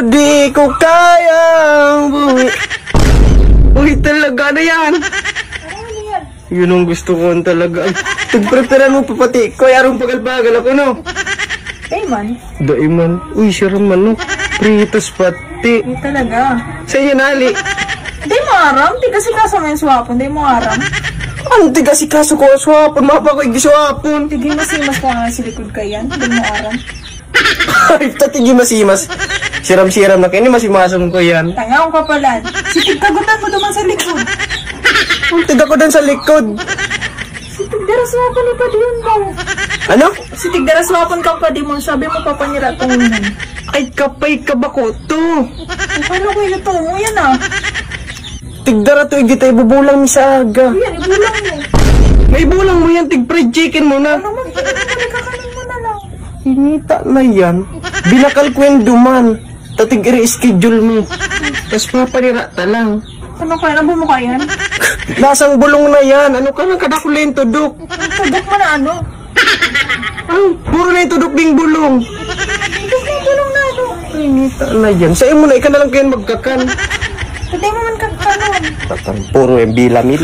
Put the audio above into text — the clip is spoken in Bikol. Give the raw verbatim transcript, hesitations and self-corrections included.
Di ko kayang buwi. Uy, talaga na yan. Yun ang gusto ko talaga. Ay, pagpreparan mo pa pati ko, ay arong pagal-pagal ako, no? Dai man. Dai man. Uy, sira manok. Pritos pati. Di talaga. Sa inyo nali. Di mo aram, di kasi kaso may swapon, di mo aram. Ang tigasikaso ko, swapon, mapa ko igiswapon. Sige, masimas ko nga sa likod ka yan, di mo aram. Ay, tatigi masimas. Siram-siram na kayo, masimasan ko yan. Tangaon ka pala. Si tigkagutan mo duman sa likod. Ang tiga ko din sa likod. Si tigdaraswapon ni Padyon mo. Ano? Si tigdaraswapon kang Padyon mo, sabi mo papanira tungunan. Ay, kapay ka ba ko to? Paano ko yung tungo yan ah? Tigdara to, igita ibubulang mi sa aga. Yan, ibulang mo. May bulang mo yan, tig fried chicken mo na. Ano man, ano man, kakanin mo na lang. Inita na yan. Binakal ko yung duman. Tatig iri schedule mo. Tapos papanira ta lang. Ano kaya? Ano mo kaya? Lasang bulong na yan. Ano ka nang kadakulen, tudok? Tudok mo na ano? Ay, puro na yung tudok ding bulong. Tudok na, tulong na ano? Inita na yan. Sa imo na, ika na lang kayo magkakan. Pwede mo man kakanon. Patang, puro yung bilamil.